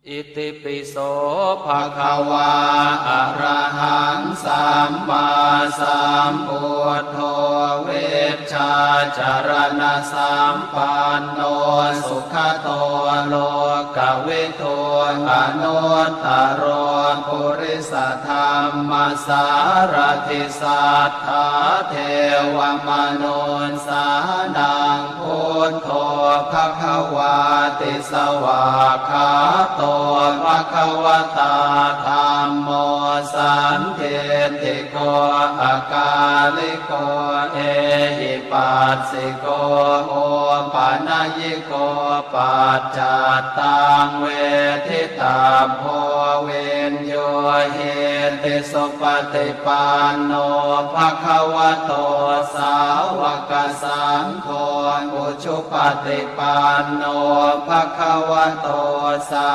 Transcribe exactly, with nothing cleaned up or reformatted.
Itipi so bhagavā arahaṃ sammāsambuddho vijjācaraṇasampanno sugato lokavidū anuttaro purisadammasārathi satthā devamanussānaṃ buddho bhagavāti. Svākkhāto bhagavatā dhammo sandiṭṭhiko akāliko ehipassiko opanayiko paccattaṃ veditabbo viññūhīti. Supaṭipanno bhagavato sāvakasaṅgho, ujupaṭipanno bhagavato sā